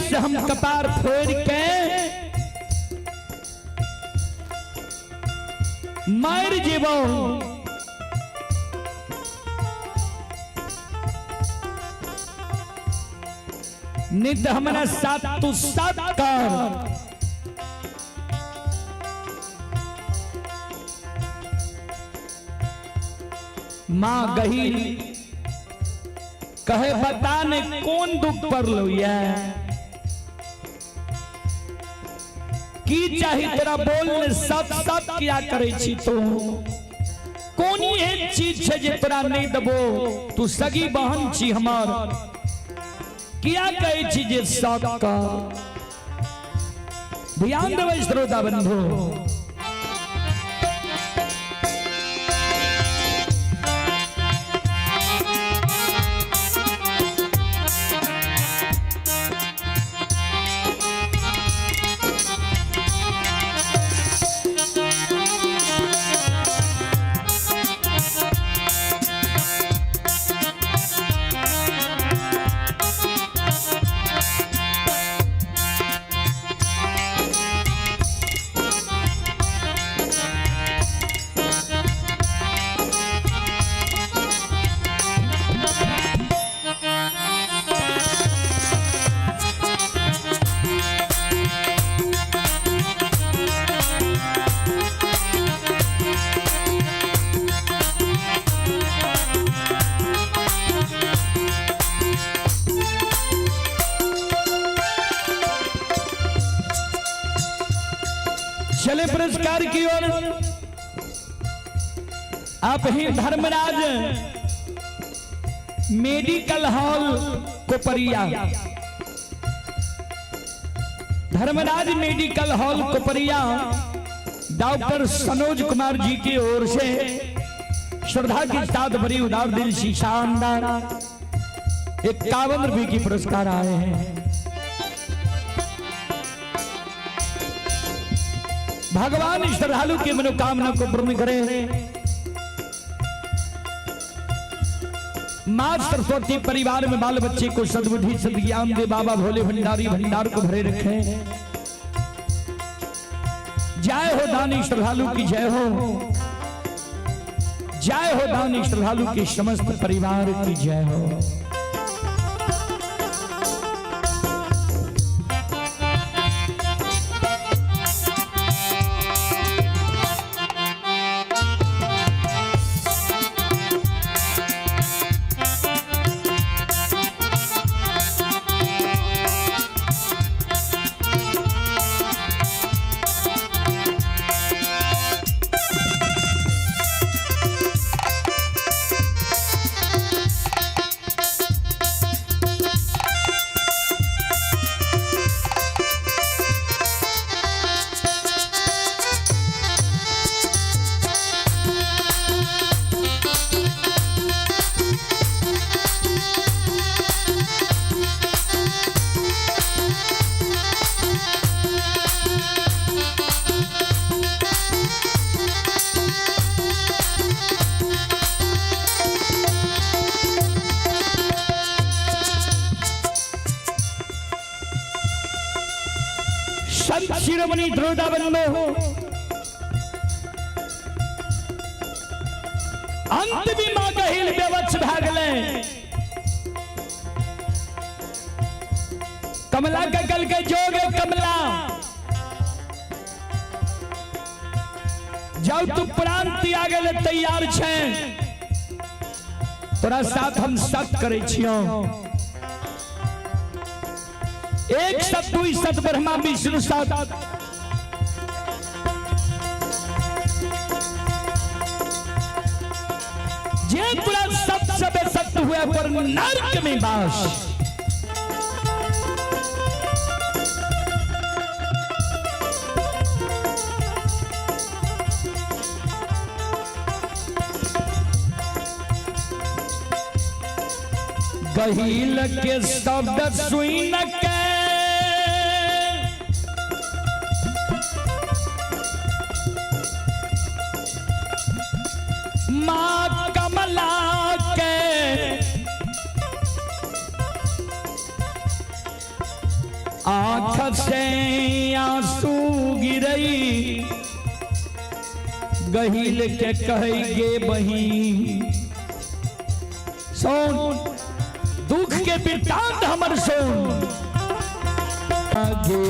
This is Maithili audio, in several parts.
से हम कपार फोड़ के मार जेबो। नहीं तो हमारा साथ तू साथ कर। माँ गही कहे बता ने कौन दुख पर लो ये की चाही तोरा बोल ने सब सब किया करे छी तू कोन एहन चीज छै जे तोरा नहीं देबो तू सगी बहन छी हमर किया कहै छी जे सब कर। ध्यान देबै श्रोता बंधु। चले पुरस्कार की ओर। आप ही Dharmraj medical hall Kopariya, Dharmraj medical hall Kopariya, doctor Sanoj Kumar ji की ओर से श्रद्धा के साथ भरी उदार दिल सी शानदार 51 रुपए की पुरस्कार आए हैं। भगवान श्रद्धालु की मनोकामना को पूर्ण करें। मां सरस्वती परिवार में बाल बच्चे को सद्बुद्धि सद्ज्ञान दे। बाबा भोले भंडारी भंडार को भरे रखें। जय हो दानी श्रद्धालु की जय हो, जय हो दानी श्रद्धालु के समस्त परिवार की जय हो। संत शिरोमणि द्रोदा बंधु अंत भी मां कहिल बेवच भागले। कमला के कल के जोगे कमला जाओ तू प्राण त्यागे ले तैयार छे तोरा साथ हम सत करे छियो। एक सत दुई सत ब्रह्मा विष्णु सत जे तोरा सत सबे सत हुए पर नर्क में बास। गहील के शब्द सुन के माँ कमला के आँख से आंसू गिरई गहिल के कही गे बही। सोन दुख के वृत्तांत हमर सोन आगे।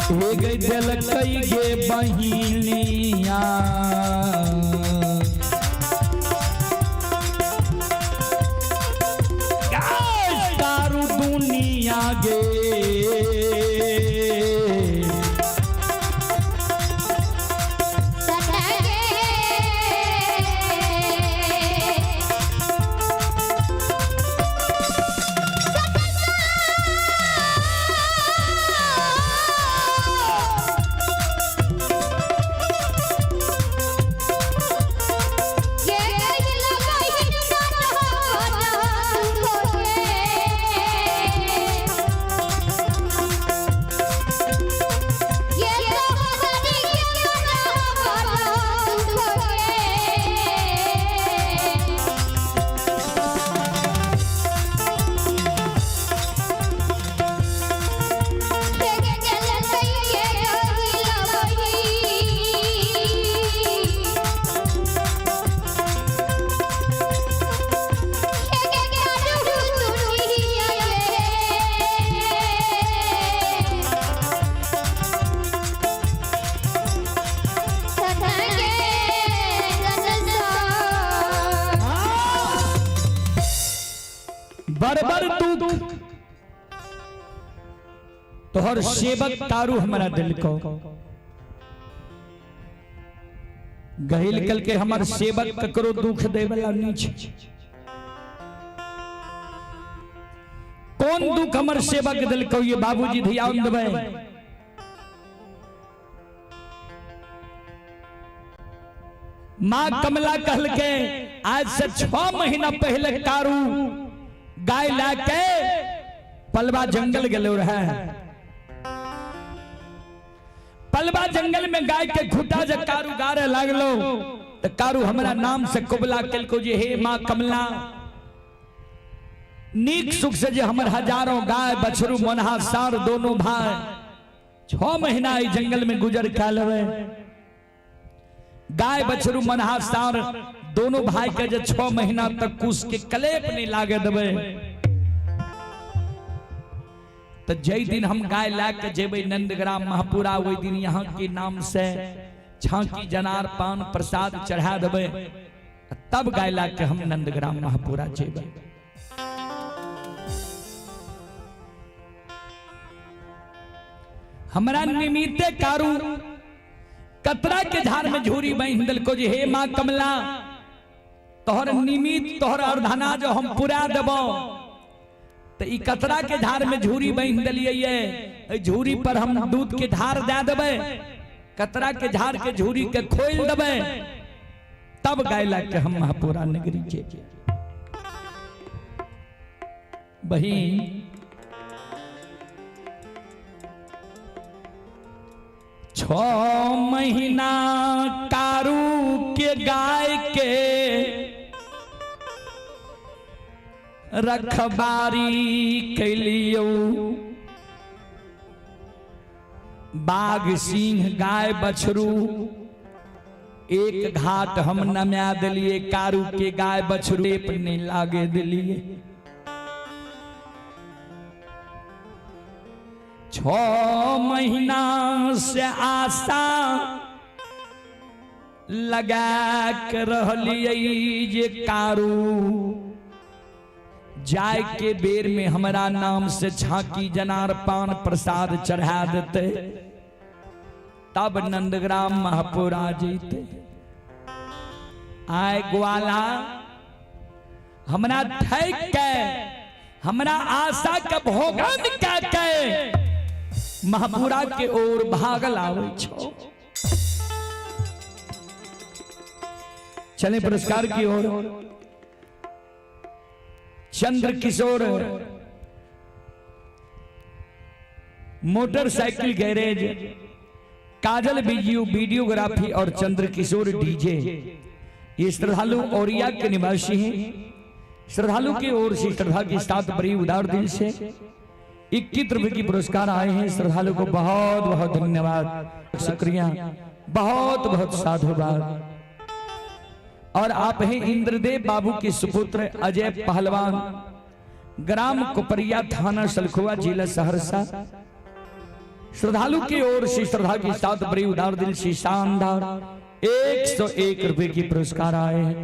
हे गई दिलकई गे बहिनिया, दारू दुनिया गे। बरबर दुख तोहर सेवक तारू हमारा दिल को। गहिल कल के हमर सेवक ककरो दुख दे वाला नहीं छे। कौन दुख हमर सेवक दिल को ये बाबूजी ध्यान देबै। मां कमला कहल के आज से 6 महीना पहले कारू गाय ला के पलवा जंगल गेलो रहे। पलवा जंगल में गाय के खुटा जब कारू गारे लागलो तो कारू हमरा नाम से कुबला केलको जे हे मां कमला, नीक सुख से जे हमर हजारों गाय बछरू मोनहा सार दोनों भाई 6 महीना ई जंगल में गुजर के लेवे। गाय बछरू मनहा सार दोनों भाई के जे 6 महीना तक कुश के कलेप नहीं लागे देवे तो जय दिन हम गाय ला के जेबे नंदग्राम महापुरा वही दिन यहाँ के नाम से झांकी जनार पान प्रसाद चढ़ा देवे, तब गाय ला के हम नंदग्राम महापुरा जेबे। हमरा निमित्ते कारू कतरा के झाड़ में झूरी बहिन दिल को जे हे मां कमला, तोहर निमित्त तोहर अर्धना जो हम पूरा देबो तो ई कतरा के झाड़ में झूरी बहिन दिलिए, झूरी पर हम दूध के धार दे देबे, कतरा के झाड़ के झूरी के खोल देबे, तब गाय ला के हम महापुरा नगरी के बहिन। 6 महीना कारू के गाय के रखबारी कैलियो, बाघ सिंह गाय बछरू एक घाट हम नम्या दिलिए, कारू के गाय बछरू नहीं लागे दिलिए। 6 महीना से आशा लगा के रहलिए जे कारू जाय के बेर में हमरा नाम से झांकी जनार पान प्रसाद चढ़ा देते, तब नंदग्राम महापुरा जीते। आए ग्वाला हमरा ठैक के हमरा आशा के भोगन के के महापुरा के ओर भागल आवे छो। चले पुरस्कार की ओर। चंद्र किशोर मोटरसाइकिल गैरेज काजल बीजीयू वीडियोग्राफी और चंद्रकिशोर डीजे, ये श्रद्धालु औरिया के निवासी हैं। श्रद्धालु की ओर से श्रद्धा के साथ बड़ी उदार दिल से 21 रुपए की पुरस्कार आए हैं। श्रद्धालु को बहुत बहुत धन्यवाद, शुक्रिया, बहुत बहुत साधुवाद। और आप हैं इंद्रदेव बाबू के सुपुत्र अजय पहलवान, ग्राम कोपरिया, थाना सलखुआ, जिला सहरसा। श्रद्धालु की ओर से श्रद्धा के साथ बड़ी उदार दिल से शानदार 101 रुपए की पुरस्कार आए हैं।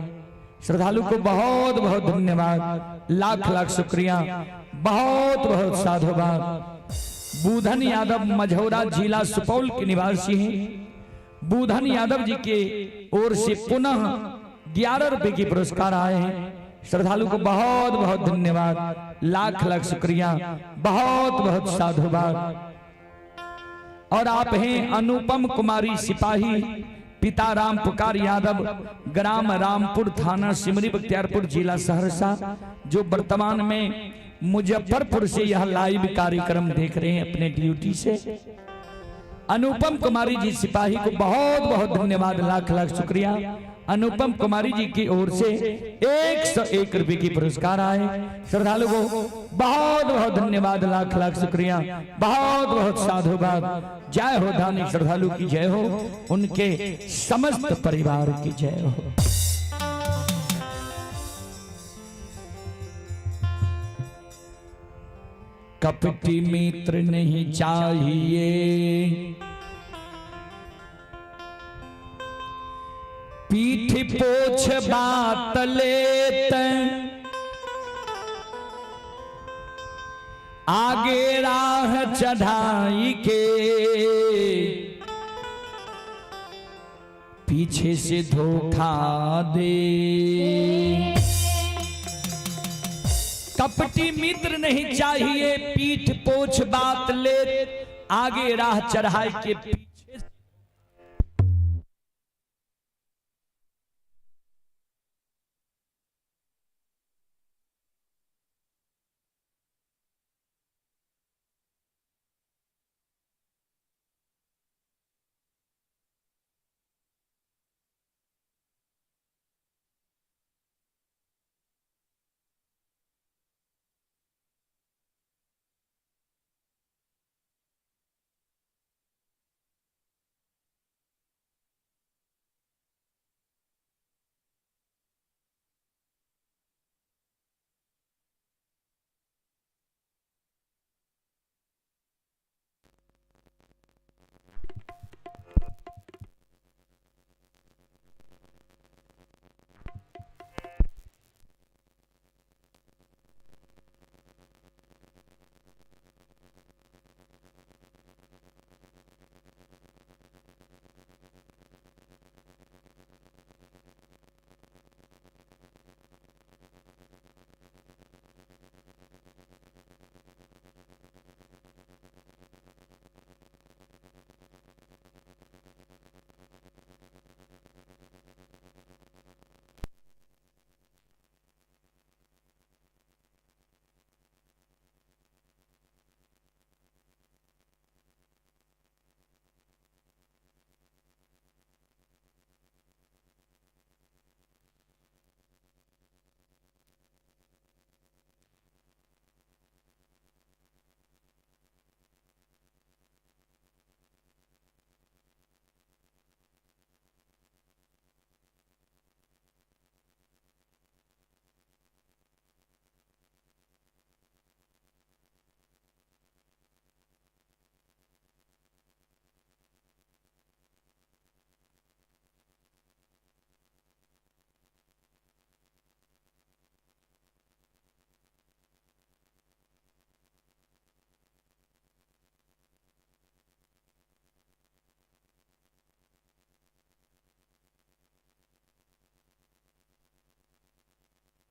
श्रद्धालु को बहुत बहुत धन्यवाद, लाख लाख शुक्रिया, बहुत बहुत साधुवाद। बुधन यादव मझौरा, जिला सुपौल के निवासी हैं। बुधन यादव जी के ओर से पुनः 11 रुपए की पुरस्कार आए हैं। श्रद्धालु को बहुत बहुत धन्यवाद, लाख लाख शुक्रिया, बहुत बहुत साधुवाद। और आप हैं अनुपम कुमारी सिपाही, पिता राम पुकार यादव, ग्राम रामपुर, थाना सिमरी बख्तियारपुर, जिला सहरसा, जो वर्तमान में मुजफ्फरपुर से यह लाइव कार्यक्रम देख रहे हैं अपने ड्यूटी से। अनुपम कुमारी जी सिपाही को बहुत बहुत धन्यवाद, लाख लाख शुक्रिया। अनुपम कुमारी जी की ओर से 101 रुपए की पुरस्कार आए। श्रद्धालु को बहुत बहुत धन्यवाद, लाख लाख शुक्रिया, बहुत बहुत साधुवाद। जय हो दानी श्रद्धालु की जय हो, उनके समस्त परिवार की जय हो। कपटी मित्र नहीं चाहिए, पीठ पोछ बात लेत, आगे राह चढ़ाई के, पीछे से धोखा दे। कपटी मित्र नहीं चाहिए, पीठ पोछ बात ले, आगे राह चढ़ाई के